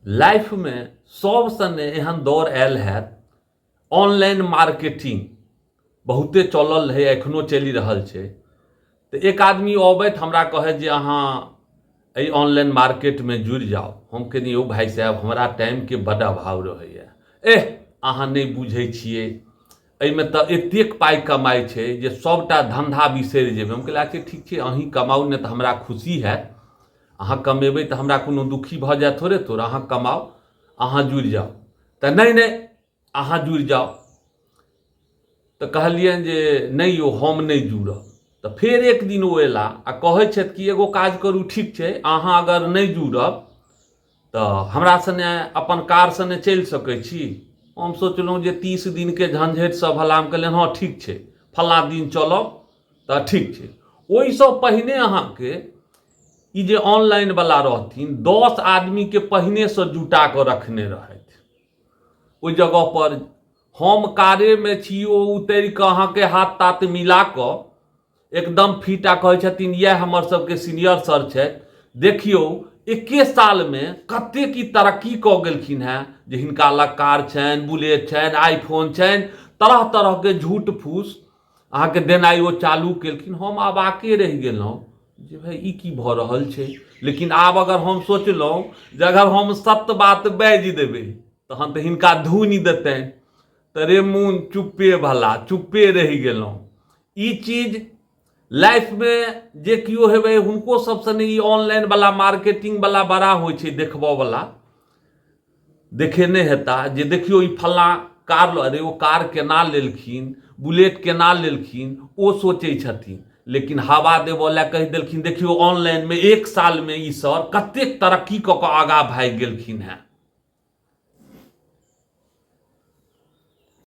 लाइफमे सब सने एहन दौर आयल हैत। ऑनलाइन मार्केटिंग बहुते चलल रहै, एखनो चलि रहल छै। तऽ एक आदमी अबैत हमरा कहैत जे अहाँ एहि ऑनलाइन मार्केटमे जुड़ि जाउ। हम कहलियै, यौ भाइ साहेब, हमरा टाइमके बड्ड अभाव रहैए। एह, अहाँ नहि बुझै छियै, एहिमे तऽ एतेक पाइ कमाइ छै जे सभटा धन्धा बिसरि जेबै। हम कहलियै, अच्छा ठीक छै, अहीँ कमाउ ने तऽ हमरा खुशी हैत। अहाँ कमेबै तऽ हमरा कोनो दुखी भऽ जायत थोड़े थोड़े। अहाँ कमाउ, अहाँ जुड़ि जाउ। तऽ नहि नहि, अहाँ जुड़ि जाउ। तऽ कहलियनि जे नहि यौ, हम नहि जुड़ब। तऽ फेर एक दिन ओ अयला आ कहै छथि कि एगो काज करू, ठीक छै, अहाँ अगर नहि जुड़ब तऽ हमरा सने अपन कार सने चलि सकै छी? हम सोचलहुँ जे 30 दिनके झंझटिसँ भला। हम कहलियनि, हँ ठीक छै, फल्लाँ दिन चलब तऽ ठीक छै। ओहिसँ पहिने अहाँके ई जे ऑनलाइन वाला रहथिन, 10 आदमीके पहिनेसँ जुटा कऽ रखने रहथि ओहि जगहपर। हम कारेमे छी, ओ उतरि कऽ अहाँके हाथ ताथ मिला कऽ एकदम फिट आ कहै छथिन, इएह हमर सबके सीनियर सर छथि, देखियौ एके सालमे कतेक ई तरक्की कऽ गेलखिन हेँ जे हिनका लग कार छनि, बुलेट छनि, आईफोन छनि। तरह तरहके झूठ फूस अहाँके देनाइ ओ चालू केलखिन। हम अबाके रहि गेलहुँ जे भाइ, ई की भऽ रहल छै? लेकिन आब अगर हम सोचलहुँ जे अगर हम सत्य बात बाजि देबै तहन तऽ हिनका धुनि देतनि। तऽ रे मोन चुप्पे भला, चुप्पे रहि गेलहुँ। ई चीज लाइफमे जे केओ हेबै, हुनको सबसँ ने ई ऑनलाइन वाला मार्केटिंग वाला बड़ा होइ छै देखबऽ वाला। देखेने हेता जे देखियौ ई फल्लाँ कार, अरे ओ कार केना लेलखिन, बुलेट केना लेलखिन, ओ सोचै छथिन, लेकिन हवा देबऽ लए कहि देलखिन, देखियौ ऑनलाइनमे एक सालमे ई सर कतेक तरक्की कऽ कऽ आगाँ भागि गेलखिन हेँ।